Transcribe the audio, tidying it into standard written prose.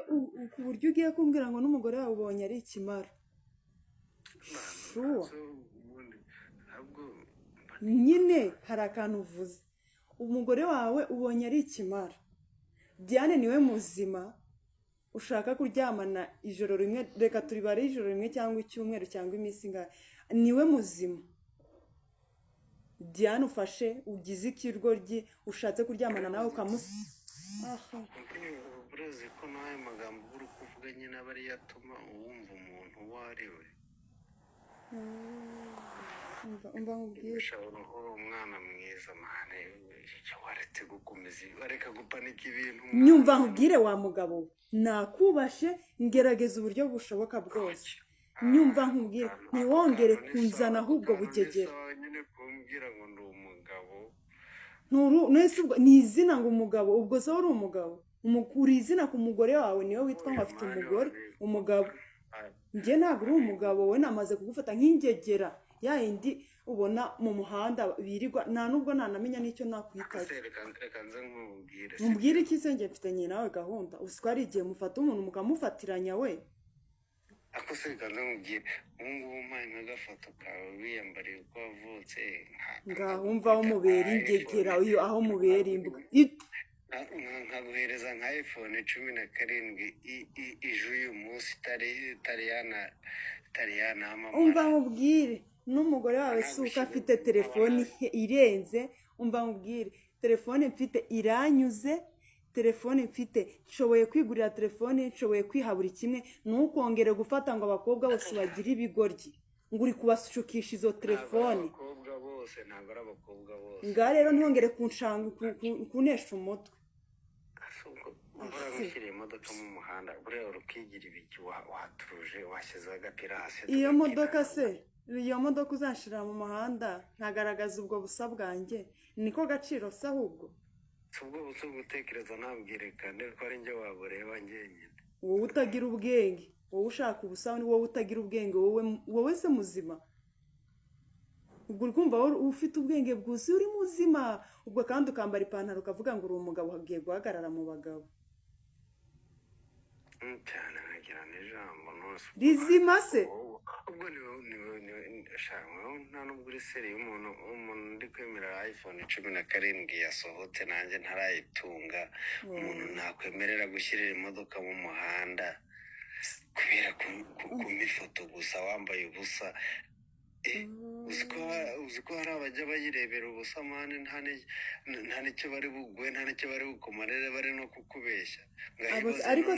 buryo ku buryo ugiye kumbwira ngo n'umugore wawe ubonye ari ikimara? Sure? So ubundi ntabwo mba Nyine hari akantu uvuze, umugore wawe ubonye ari ikimara, Diane niwe muzima ushaka kuryamana ijoro rimwe, reka turibare ijoro rimwe cyangwa icyumweru cyangwa iminsi ingahe, niwe muzima. Diane ufashe ugize ikiroryi ushatse kuryamana nawe ukamusa aha. Urazi ko n'ayo magambo uba uri kuvuga nyine aba ariyo atuma wumva umuntu uwo ari we. Umva, umva nkubwire. Ushobora uri umwana mwiza man, waretse gukomeza, wareka gupanika ibintu. Nyumva nkubwire wa mugabo we, nakubashe, ngerageza uburyo bushoboka bwose. Nyumva nkubwire, ntiwongere kunzana ahubwo bugegera. Nyine kumbwira ngo ndi umugabo. Nese ubwo ni izina ngo umugabo? Ubwo se uri umugabo? Uri izina ku mugore wawe, niwe witwa ngo afite umugore umugabo. Njye ntabwo uri umugabo. We namaze kugufata nk'ingegera ya yindi ubona mu muhanda birirwa, nta nubwo nanamenya n'icyo nakwitaye. Ese reka nze nkubwire. Mubwire iki se? Njye mfitanye nawe gahunda? Uzi ko hari igihe mufata umuntu mukamufatiranya we? Ako se reka nze nkubwire, ubu ngubu mpaye nk'agafoto kawe wiyambariye uko wavutse Ngaho umva aho mubera ingegera uyu, aho mubera imbwa. Nkaguhereza nka iPhone 17 ije uyu munsi itari yanamamara. Umva nkubwire, n'umugore wawe si uko afite telefoni irenze. Umva nkubwire, telefone mfite iranyuze. Telefone mfite, nshoboye kwigurira telefone, nshoboye kwiha buri kimwe. Ntukongere gufata ngo abakobwa bose bagire ibigoryi, ngo uri kubashukisha izo Ntabwo ari telefone. abakobwa bose, ntabwo ari abakobwa bose. Ngaha rero ntihongere kunshanga, kunesha umutwe. Ese ubwo imvura gushyira imodoka mu muhanda, buriya ukigira ibiki, waturuje, washyizeho agapira hasi Iyo tugabyina. modoka se, iyo modoka uzanshira mu muhanda nkagaragaza ubwo busa bwanjye, niko gaciro se ahubwo? Si ubwo busa gutekereza, ntabwirekane ko ari njye wabureba njyenyine. Wowe utagira ubwenge, wowe ushaka ubusa, ni wowe utagira ubwenge. Wowe, wowe se muzima, ubwo uri kumva wowe ufite ubwenge bwuzuye, uri muzima? Ubwo kandi ukambara ipantaro ukavuga ngo uri umugabo, ugiye guhagarara mu bagabo. Cyane, nkagira n'ijambo nose. Rizima se? Ubwo niwe sha, wowe nta nubwo uri sérieux. Umuntu ndi kwemera iPhone 17 yasohotse nanjye ntarayitunga, umuntu nakwemerera gushyirira imodoka mu muhanda kubera kumpa ifoto gusa wambaye ubusa. Uzi ko hari abajya bayirebera ubusa man, nta n'icyo bari buguhe, nta n'icyo bari bukumarire, bari no kukubeshya. Ngaho Abo ibaze. Ariko None